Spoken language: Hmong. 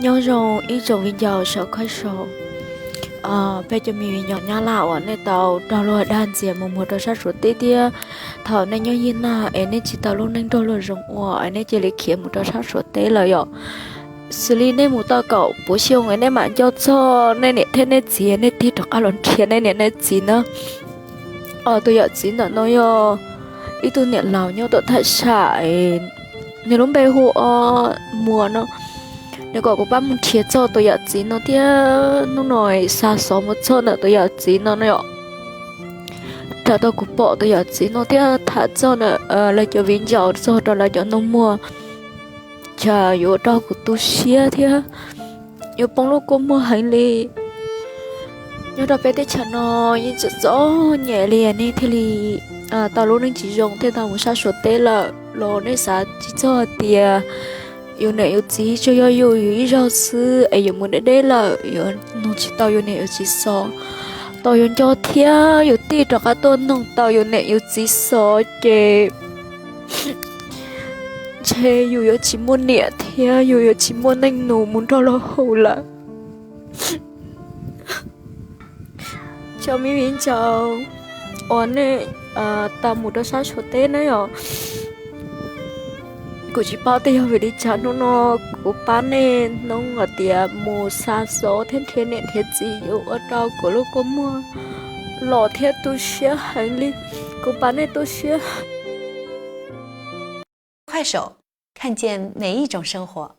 Nyob zoo ib tsoom viv ncaus saum khab sau, peb cov me viv ncaus Nyab Laj uas nej tau raug luag dag ntxias mus muag rau sab Suav teb thiab. Thaum nej nyob Yig Naj es nej tsis tau lub neej nrog luag zoo ua es nej cia li khiav mus rau sab Suav teb lawm yom. Xws li nej mus tau kaum puv xyoo es nej mam nco txog nej niam thiab nej txiv, nej tig rov qab los nrhiav nej niam nej txiv na. Tus yawm txiv ntawm no yog ib tug niam laus nyob tom Thaj Sam, nws lub npe hu ua Muas no. Nws kom kuv pab mus nrhiav txog tus yawm txiv no thiab hnub no xa xov mus txog ntawm tus yawm txiv no no yom. Thaum tau kuv pom tus yawm txiv no thiab tham txog ntawm lawv cov viv ncaus txog rau lawv cov nus muag, cas yuav ua rau kuv tu siab thiab yuav poob lub kua muag heev li. Nyob rau peb teb chaws no yeej txom txom nyem li, nej thiaj li tau lub neej tsis zoo thiaj tau mus sab Suav teb lawm los nej xav tsis txog hais tias yus niam yus txiv tsuas yog yus yus ib zaug xwb es yus mus deb deb lawm, yus noog tsis tau yus niam yus txiv xov, tau yus nco thiab yus tig rov qab tuaj noog tau yus niam yus txiv xov ces ntshe yus yuav tsis muaj niam thiab yus yuav tsis muaj neej nus mus nrog luag hu lawm. Cov me viv ncaus uas nej tau mus rau sab Suav teb na yom, kuv tsis paub tias yog vim li cas hnub no kuv pab nej hnub hais tias mus xa xov thiab nrhiav niam nrhiav txiv yuav ua rau kuv lub kua muag los thiab tu siab heev li. Kuv pab nej tu siab. 快手，看见每一种生活。